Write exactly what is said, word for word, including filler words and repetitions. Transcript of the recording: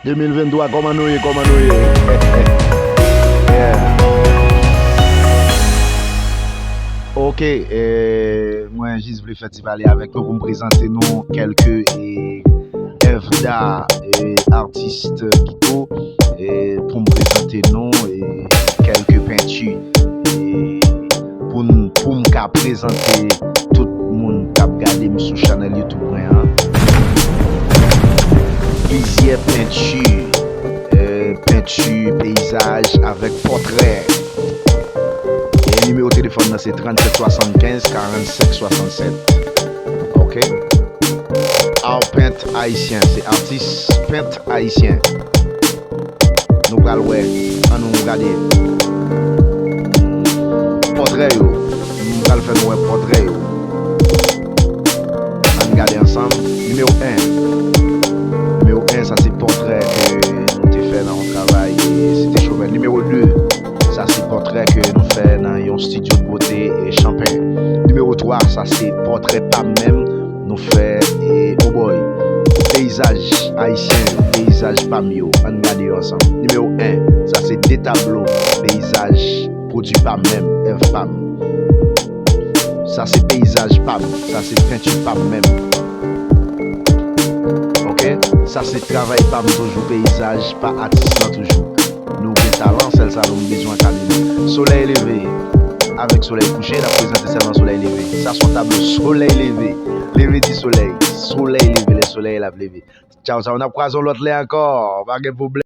De mil venntwa, kòman nou ye, kòman nou ye? Yeah. Ok, eh, mwen jis vle fè ti pale avèk nou pou m prezante nou kèlke, eh, èv da, eh, atis Kito, eh, pou m prezante nou, eh, kèlke penti, eh, pou n, pou m ka prezante tout moun k ap gade m sou chanèl YouTube mwen an. Plizyè penti, eh, penti peyizaj avèk pòtrè. E nimewo telefòn nan se trannsèt swasannkenz karannsenk swasannsèt. Ok? Arpent ayisyen, se atis pent ayisyen. Nou pral wè, ann nou gade pòtrè yo. M pral fè nou wè pòtrè yo. Ann gade ansanm. Nimewo en. Nimewo en, sa se pòtrè ke nou te fè nan yon travay, e, Site Chomèl. Nimewo de, sa se pòtrè ke nou fè nan yon estidyo de bote, e, Chanpen. Nimewo twa, sa se pòtrè pa m menm, nou fè, e, obòy. Peyizaj ayisyen yo, peyizaj pa m yo. Ann gade yo ansanm. Nimewo en, sa se de tablo peyizaj pwodui pa m menm, èv pa m. Sa se peyizaj pa m, sa se penti pa m menm. Ok? Sa se travay pa m toujou, peyizaj pa atis lan toujou. Nou gen talan, sèl sa nou bezwen ka li. Solèy leve avèk solèy kouche, n ap prezante sèlman solèy leve. Sa se yon tablo solèy leve. Leve di solèy. Solèy leve, lè solèy l ap leve. Tchaw, tchaw, n ap kwaze yon lòt lè ankò. Pa gen pwoblèm.